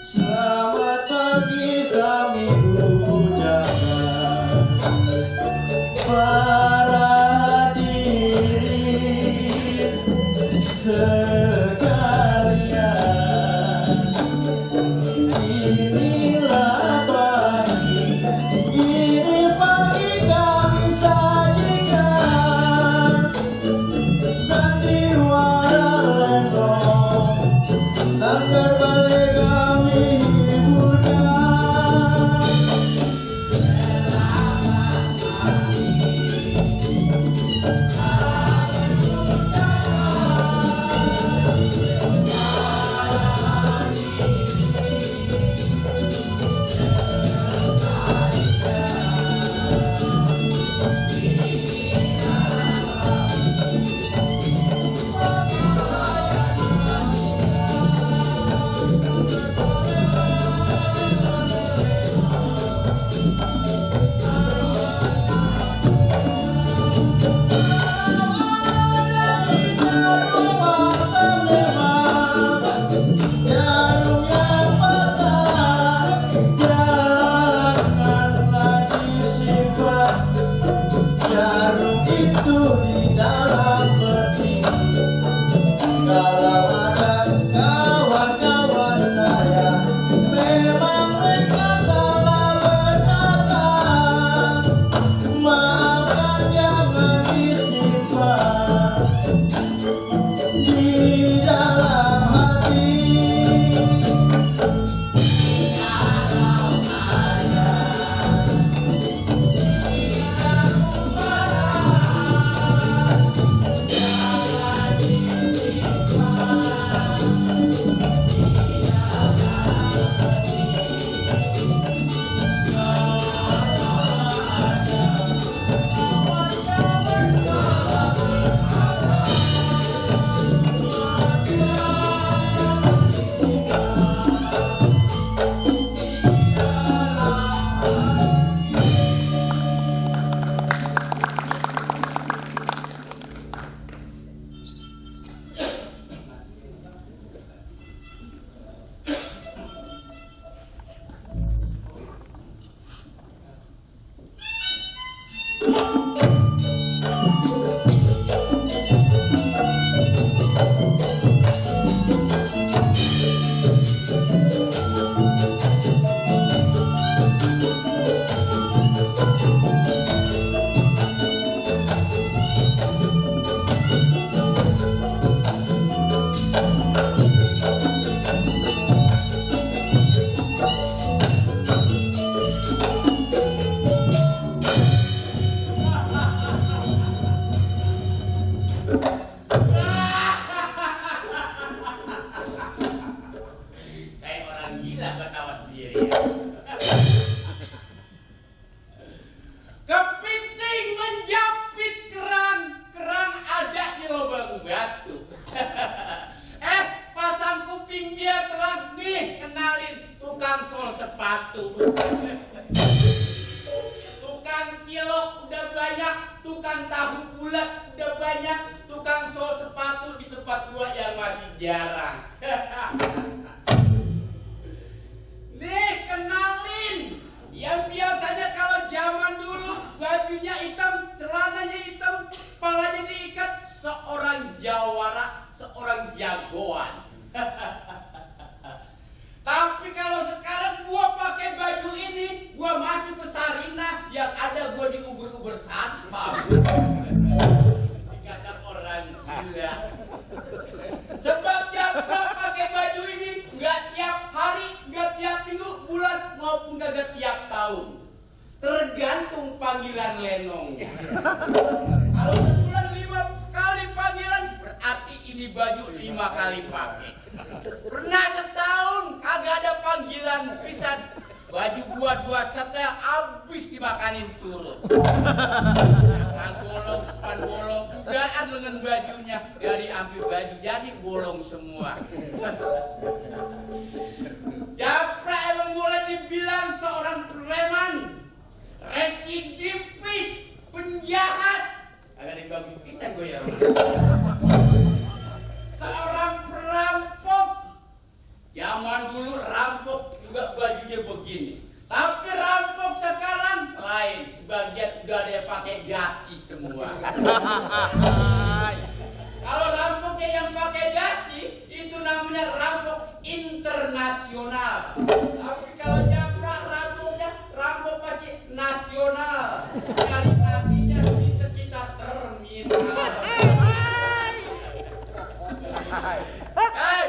Selamat pagi kami ucapkan para hadirin sekalian. Inilah pagi, ini pagi kami sajikan sandiwara lenong, sanggar balik kami hiburkan. Jarum yang patah jangan lagi simpan, jarum itu di dalam peti. Kalau ada kawan-kawan saya memang mereka salah berkata, maafkan jangan disimpan di dalam hati. Kayak orang gila ketawa sendiri. Kepiting menjapit kerang, kerang ada di lubang batu. Pasang kuping dia terang nih, kenalin tukang sol sepatu. Tukang cilok udah banyak, tukang tahu bulat udah banyak, tukang sol sepatu di tempat gua yang masih jarang. Nih, kenalin yang biasanya kalau zaman dulu bajunya hitam, celananya hitam, kepalanya diikat, seorang jawara, seorang jagoan. Tapi kalau sekarang gua pakai baju ini, gua masuk ke Sarinah yang ada gua diuber-uber satpam. Dikata orang gila. Sebab Japra pakai baju ini nggak tiap hari, nggak tiap minggu, bulan maupun kagak tiap tahun. Tergantung panggilan lenongnya. Kalau sebulan 5 kali panggilan, berarti ini baju 5 kali pakai. Pernah setahun kagak ada panggilan pisan, baju gua 2 setel habis dimakanin curut. Bolong, depan bolong, udaan lengan bajunya dari ambil baju jadi bolong semua. Japra emang boleh dibilang seorang preman, residivis, penjahat. Agak bagus pisan gue ya. Seorang Kalau rampoknya yang pakai dasi itu namanya rampok internasional. Tapi kalau Japra rampoknya rampok masih nasional. Cari nasinya di sekitar terminal.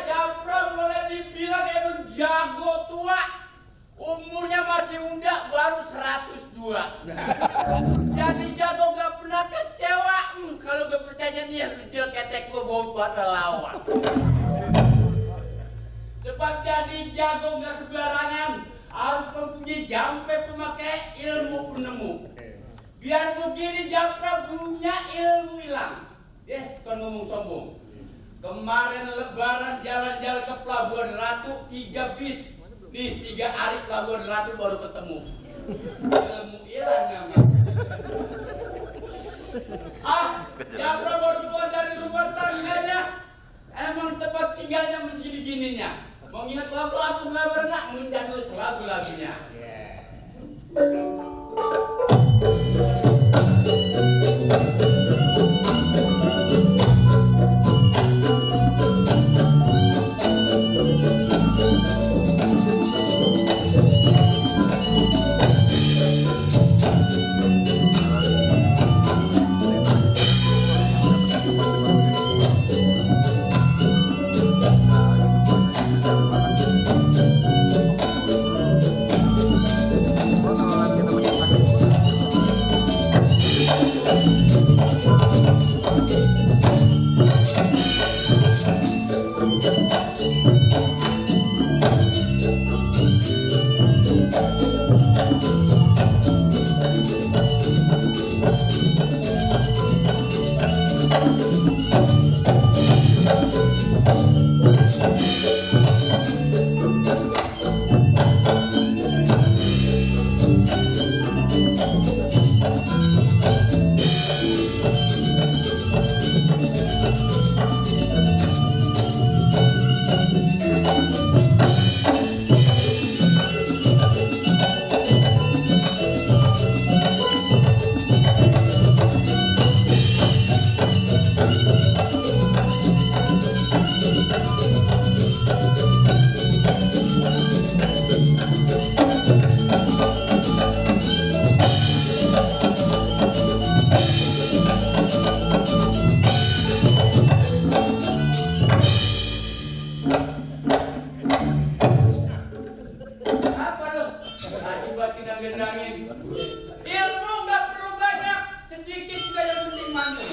Japra boleh dibilang emang jago tua. Umurnya masih muda, baru 102. Jadi jago gak pernah kecewa. Kalau gak percaya nih, dia ketek gua bombat lawan. Sebab jadi jago gak sembarangan. Harus mempunyai jampe pemakai ilmu penemu. Biar begini Japra punya ilmu hilang. Kan ngomong sombong. Kemarin lebaran jalan-jalan ke Pelabuhan Ratu 3 bis. Nih 3 hari Pelabuhan Ratu baru ketemu. Ilmu hilang namanya. Japra baru keluar dari rumah tangganya. Emang tempat tinggalnya mesti begininya. Mau ingat lagu apa kabar enggak? Minta dulu selagu laginya. Ilmu nggak perlu banyak, sedikit juga yang penting mandi.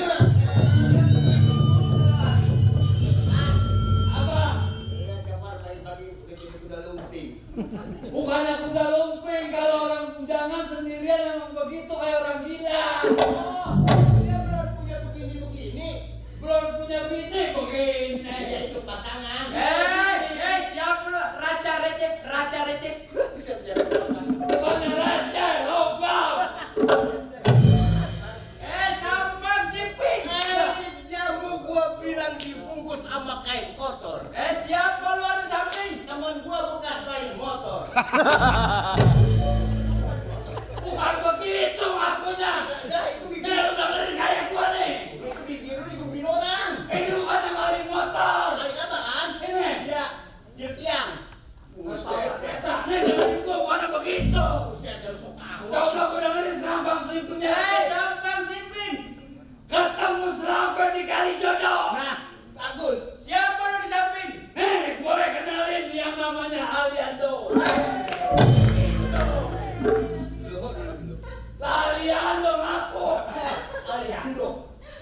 Apa? Lihat Japar tadi udah jadi kuda lumping. Bukannya kuda lumping, kalau orang bujangan sendirian emang begitu kayak orang gila. Oh, dia belum punya begini-begini, belum punya bini begini. Ya itu pasangan. Siapa lo? Raja receh. Bukannya raja, lobang. Sampang siping. Jamu gua bilang dibungkus sama kain kotor. Siapa lu ada samping? Temen gua bekas main motor. Bukan begitu maksudnya. Nah, itu bibir lu udah beri kayak gua nih. Itu bibir lu digugurin orang. Ini bukan yang maling motor. Maling apaan? Ini. Iya, dir tiang. Buset. Nih, dengerin gua bukan begitu. Buset, jangan sok tahu. Coba gua dengerin Sampang Sipingnya. Sampang Siping. Ketemu Serampang di Kalijodo. Nah, bagus. Siapa lu di samping? Boleh kenalin yang namanya Aliando. Aliando ngaku. Aliando?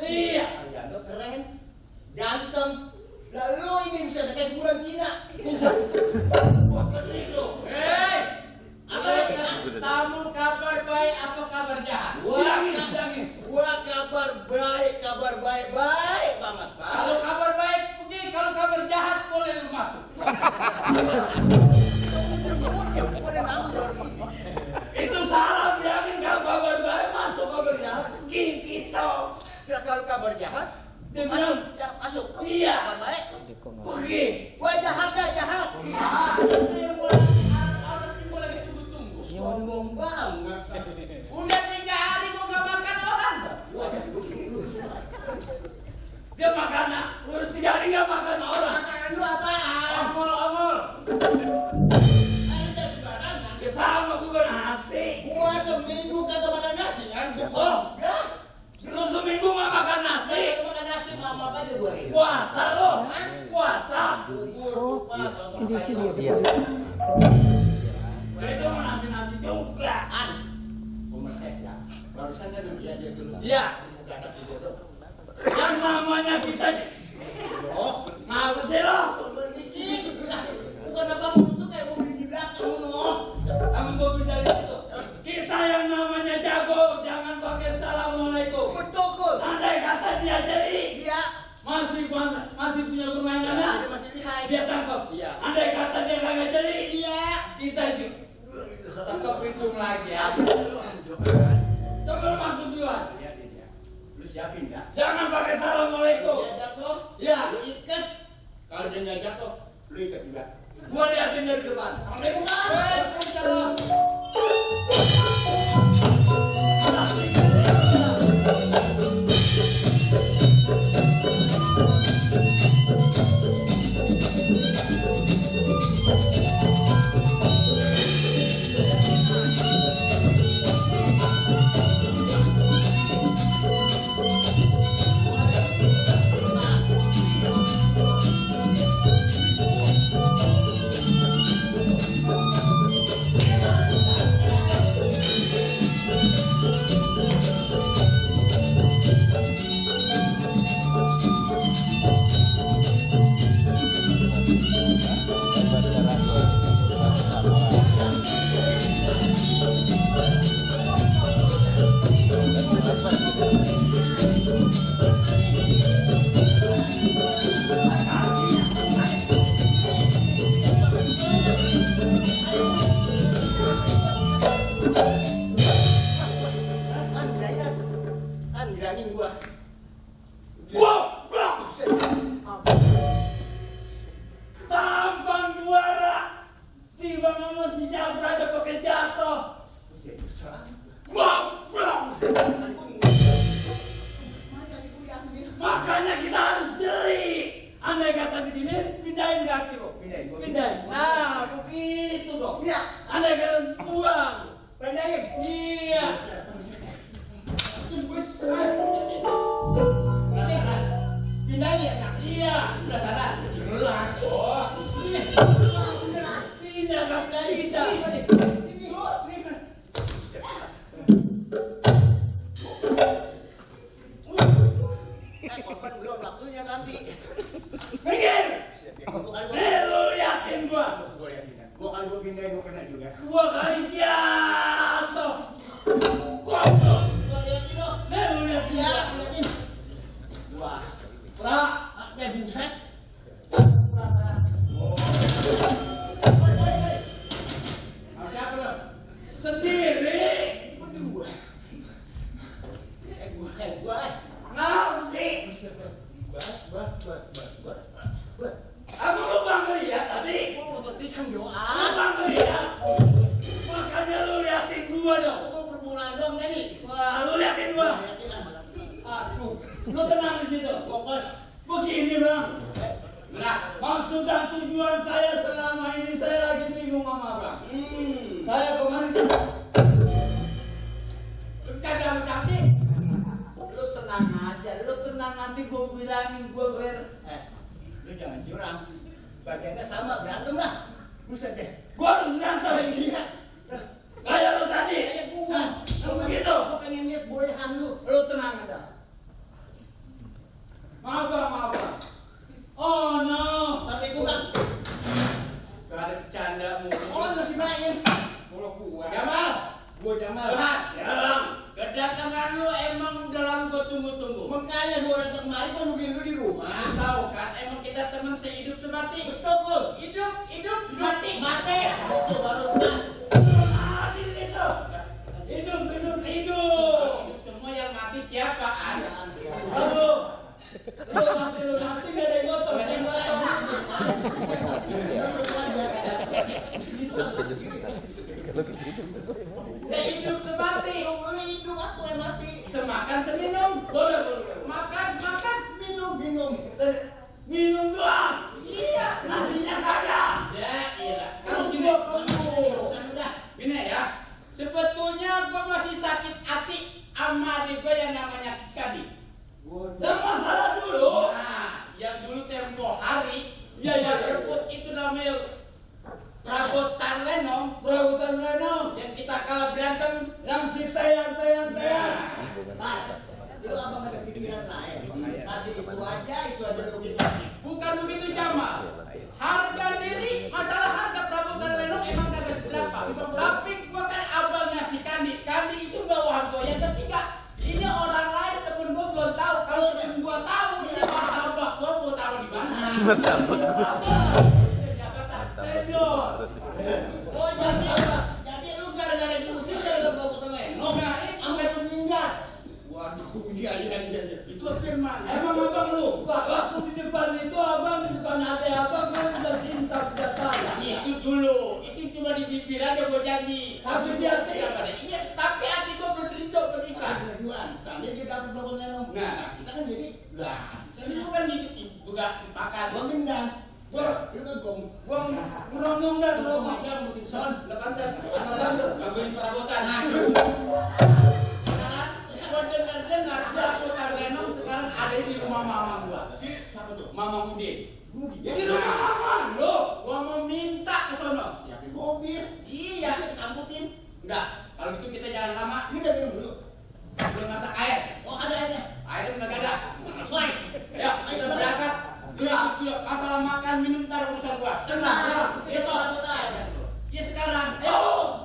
Iya. Aliando keren, ganteng. Lalu ini bisa dekat bulan Cina. Bisa. Gua kesini lu. Tamu kabar baik apa kabar jahat? Gua kabar baik banget, Pak. Kalau kabar baik pergi, kalau kabar jahat boleh lu masuk. Itu salah bilangin kalau kabar baik masuk, kabar jahat pergi gitu. Kalau kabar jahat dia bilang masuk. Iya. Kabar baik pergi. Gua jahat. Itu yang orang timbul lagi tunggu-tunggu. Sombong banget. Udah 3 hari gua gak makan orang. gua ini. Puasa lo, puasa. Ini sih dia. Itu mau nasi juga. Pemertes ya. Barusan dia belum aja dulu. Iya. Bukan ada jodoh. Yang namanya kita. Oh, Ngapa sih lo? dikit. Bukan apa itu kayak mobil di belakang lo. Kamu gua bisa di situ. Kita yang namanya jago, jangan pakai assalamualaikum. Betul. Andai kata dia jadi Iya. masih punya permainannya, Dia masih lihai. dia tangkap. Iya. Andai kata dia kagak jadi, Iya. kita itu Tetap hitung lagi ya. coba lu masuk duluan. Lihat ini ya. Lu siapin ya. Jangan pakai assalamualaikum. Dia jatuh. Ya, Lu ikat. Kalau dia nggak jatuh, lu ikat juga. gua liatin dari depan. Waalaikumsalam. Kan bilangin gua. Goblok! Tampang juara. Tiba mama si Jafar ada pakai jatuh. Goblok! Makanya kita harus jeli. Andai kata begini, pindahin kaki lo. Pindahin. Nah, begitu dong. Iya. Andai kata buang. Pindahin. Iya. Pindahin ya. Iya. Udah salah. Jelas. Oh. Pindah kata Ida. Korban belum waktunya nanti. Minggir. Lu liatin gua. Gua liatin ya. Gua pindahin gua kena juga. 2 kali jatuh. Goblok. Gua liatin lo. Lu liatin Iya, gua. liatin. Wah. Pra. Buset. Sama siapa lo? Sendiri. Berdua. Gua. Ngapa sih? Emang lu gak ngeliat tadi? Gua mau tulisan Lu doa. gak ngeliat? Makanya lu liatin gua dong. Gua permulaan dong tadi. Wah, lu liatin gua. Liatin lah. Aduh, lu tenang di situ. Fokus. Begini bang, Benar. maksud dan tujuan saya selama ini saya lagi bingung sama bang. Saya kemarin Lu kagak sama siapa sih? lu tenang aja, lu tenang nanti gue bilangin gue ber. Lu jangan curang. Bagiannya sama berantem lah. Buset deh. Gue harus berantem. Iya. Kayak lu tadi. Kayak gua. Lu begitu. Gua pengen lihat bolehan lu. Lu tenang aja. Maaf bang. Oh no. Sampai gua bang. Gak ada bercanda mulu. Oh masih main. Kalau gua. Jamal. Gua Jamal. Lihat. Ya bang. Kedatangan lu emang udah lama gua tunggu-tunggu. Makanya gua datang kemari gua nungguin lu di rumah. Tahu kan emang kita teman sehidup semati. Betul. Hidup mati. Mati. Itu baru pas. Mati itu. Hidup. Hidup semua yang mati siapa kan? Lalu. Lu mati gak ada yang gotong. Gak ada yang gotong. Sehidup semati. Lu hidup aku yang mati. Semakan seminum. Boleh. Makan, minum. Minum doang. Iya. Nasinya kagak. Ya, pikiran lain. Masih itu aja lu kita. Bukan begitu Jamal. Harga diri, masalah harga perabotan Lenong emang kagak seberapa. Tapi gua kan abangnya si Kandi. Kandi itu bawahan gua yang ketiga. Ini orang lain temen gua belum tahu. Kalau temen gua tahu ini martabak gua mau taruh di mana? Oh jadi lu gara-gara diusir gara-gara perabotan Lenong. Nah itu sampai lu minggat. Waduh iya. Itu firman. Emang abang lu, waktu di depan itu abang di depan ada abang kan udah insaf udah salah. Itu dulu, itu cuma di bibir aja gua janji. Tapi di hati. Iya, tapi hati gua berikhlas. Tujuan, seandainya dia dapat perabotan Lenong. Nah, Kita kan jadi ini bukan gitu, udah dipakai. gua gendang. Gua Lu kan gong. ngomong dah Gua ngomong. aja mau pingsan. Nggak pantas, nggak beli perabotan. Sekarang, gua dengar perabotan Lenong sekarang ada di rumah mama gua. Siapa tuh? Mama Udin. Ini rumah aman lo. Gua mau minta ke sono. Siapin mobil. Iya, kita angkutin. Udah, kalau gitu kita jalan lama. Kita minum dulu. Belum masak air. Oh ada airnya. Airnya nggak ada. Selesai. Ya, kita berangkat. Lu ikut dulu. Masalah makan minum tar urusan gua. Senang. Besok. Ya sekarang. Ayo.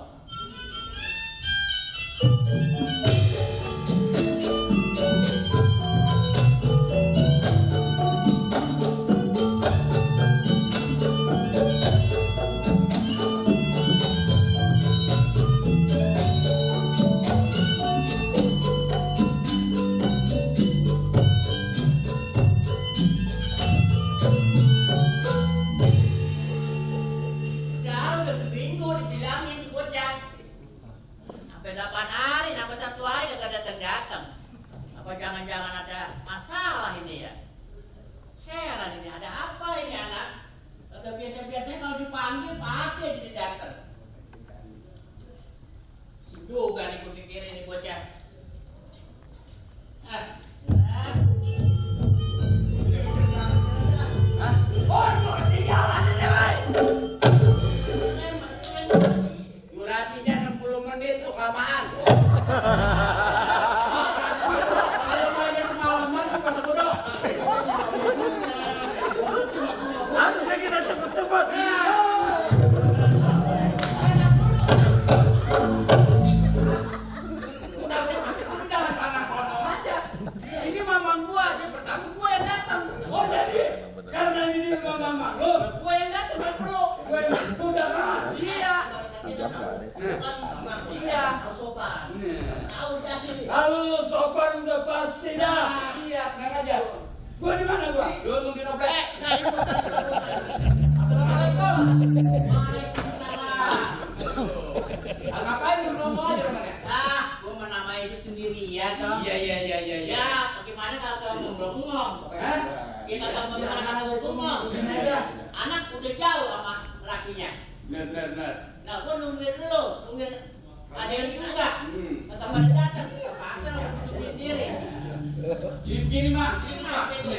Udah seminggu dibilangin tuh bocah. Sampai 8 hari, sampai 1 hari kagak datang-datang. Apa jangan-jangan ada masalah ini ya? Heran ini, ada apa ini anak? Kagak biasa-biasanya kalau dipanggil pasti aja dia datang. Juga nih gue pikirin nih bocah. Durasinya 60 menit tuh kelamaan. Kalau mainnya semalaman tuh masa bodoh. Harusnya kita cepet-cepet. Udah jalan sana sono aja. Ini mamang gua, yang pertama gua yang datang. Oh jadi karena ini rumah mama lo. Gua yang datang, gak perlu. Gue udah kan. Iya. Iya. Sopan. Tahu udah sini. Kalau lu sopan udah pasti dah. Iya, tenang aja. Gua di mana gua? Lu mungkin oblek. Nah itu Assalamualaikum. Waalaikumsalam. Ngapain lu ngomong aja rumahnya? Gua mau nama hidup sendirian toh. Iya. Ya, bagaimana kalau kamu belum ngomong? Hah? Ya kalau bagaimana kalau belum ngomong? Anak udah jauh sama lakinya. Bener. Nah, gua nungguin dulu, nungguin ada yang juga. Kata pada datang, terpaksa aku duduk sendiri. Ini begini, Mak. Kenapa itu?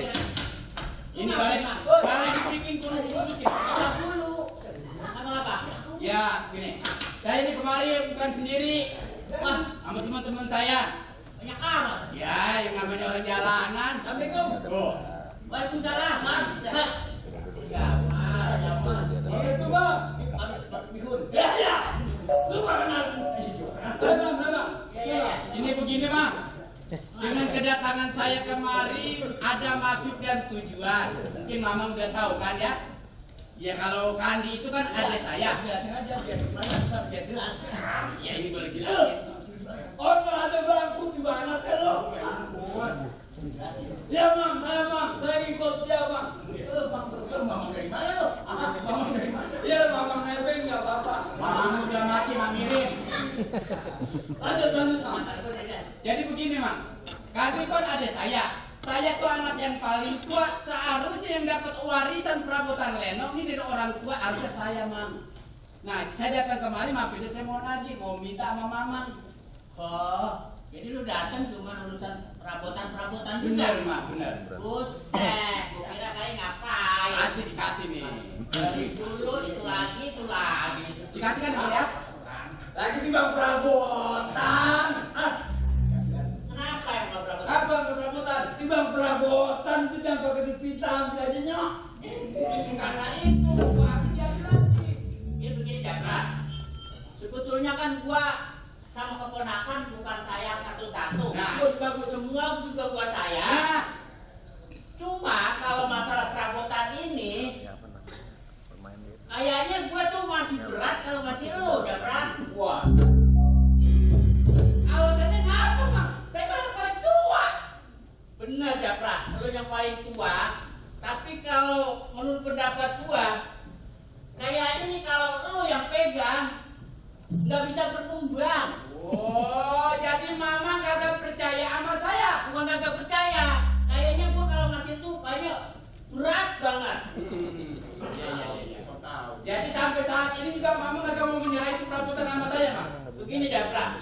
Ini Kenapa, balik bikin kurus-kurus ya. Apa dulu? Apa? Ya, gini. Saya ini kemari bukan sendiri. Wah, sama teman-teman saya. Banyak amat. Ya, yang namanya orang jalanan. Assalamualaikum. Oh. Waalaikumsalam. Man, sehat. Ya, Man. Itu bang. Bihun. Ya. Lu gak kenal. Bang. Ya. Ini begini, Mak. Dengan kedatangan saya kemari ada maksud dan tujuan. Mungkin Mama udah tahu kan ya? Ya kalau Kandi itu kan adik saya. Jelasin aja biar jelas. Ya ini boleh jelasin. Oh, ada bangku juga anaknya lo. Ya bang, saya ikut dia bang. Mamang dari mana lo? Mamang dari mana? Iya, mamang nebeng nggak apa-apa. Mama udah mati, Mamirin. Lanjut bang. Jadi begini, Mak. Kandi kan adik saya. Saya tuh anak yang paling tua. Seharusnya yang dapat warisan perabotan Lenong ini dari orang tua harusnya saya, Mam. Nah, saya datang kemari, maafin saya mau nagih, mau minta sama Mamang. Oh, jadi lu datang cuma urusan perabotan juga? Bener, Mak, bener. Buset, gua kira kali ngapain? Pasti dikasih nih. Dari dulu itu lagi. Dikasih kan ya? Lagi di bang perabotan. Kenapa yang mau perabotan? Apa perabotan? itu jangan pakai duit hitam jadinya. Justru karena itu gua ambil jam lagi. Ini begini Japra. Sebetulnya kan gua sama keponakan bukan sayang satu-satu. Nah, bagus semua juga gua sayang. Nah, Cuma kalau masalah perabotan ini, kayaknya gua tuh masih berat kalau masih lo, Japra. wah. Alasannya apa, Mak? Saya kan yang paling tua. Benar Japra, lo yang paling tua. Tapi kalau menurut pendapat gua, kayaknya nih kalau lo yang pegang, nggak bisa berkembang. Oh, jadi Mama kagak percaya sama saya? Bukan kagak percaya, kayaknya gua kalau ngasih tuh kayaknya berat banget. Iya, so tahu. Jadi sampai saat ini juga Mama kagak mau menyerah itu perabotan sama saya, Mak? Begini Japra,